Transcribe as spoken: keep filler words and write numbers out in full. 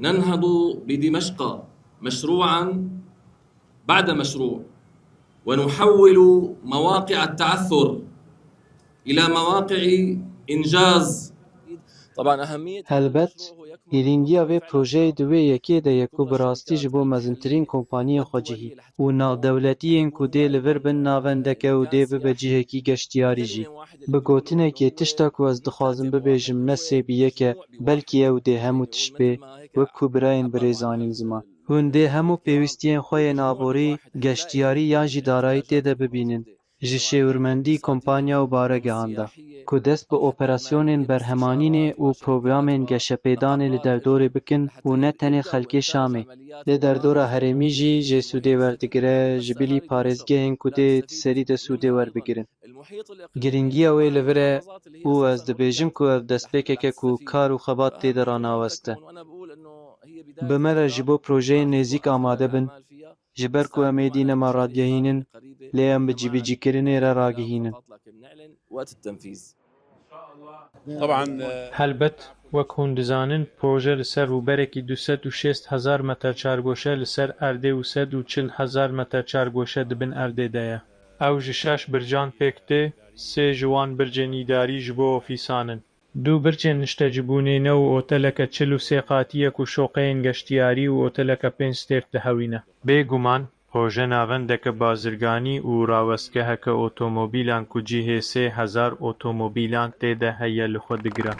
ننهض بدمشق مشروعا بعد مشروع، ونحول مواقع التعثر إلى مواقع إنجاز. Helbet, girîngiya vê projeyê di wê yekê de ye ku bi rastî ji bo mezintirîn kompaniyên xwecihî û navdewletî yên ku dê li vir bin navendeke û dê bibe cihekî geştiyarî jî. Bi gotinekê, tişta ku ez dixwazim bibêjim ne sê bi yek e, belkî ew dê hemû tişt bê, wek ku birayên birêz anîn ziman. Hûn dê hemû pêwîstiyên xwe yên aborî, geştiyarî yan jî darayî tê de bibînin. Ji şêwirmendî, kompanya û baregehan de, ku dest bi operasyonên berhemanînê û programên geşepêdanê li derdorê bikin û ne tenê xelkê Şamê. Li derdora herêmî jî jê sûdê werdigire, ji bilî parêzgehên ku dê di serî de sûdê werbigirin. Girîngiya wê li vir e û ez dibêjim ku ev destpêkek e ku kar û xebat tê de ranaweste. Bi me re ji bo projeyên nêzîk amade bin, ji ber ku em êdî nema radgehîn in, lê em bi cîbicîkirinê re ragihînin. Helbet, wek hûn dizanin, proje li ser rûberekî du sed û şêst hezar meter çargoşe li ser erdê û sed û çil hezar meter çargoşe di bin erdê de ye. Ew ji şeş bircan pêk tê, sê ji wan bircên îdarî ji bo ofîsan in. Du bircên niştecibûnê ne û oteleke çil û sê qatiyek û şoqeyên geştiyarî û oteleke pênc stêrk dihewîne. Bêguman, proje navendeke bazirganî û rawestgeheke otomobîlan ku cihê sê hezar otomobîlan tê de heye li xwe digire.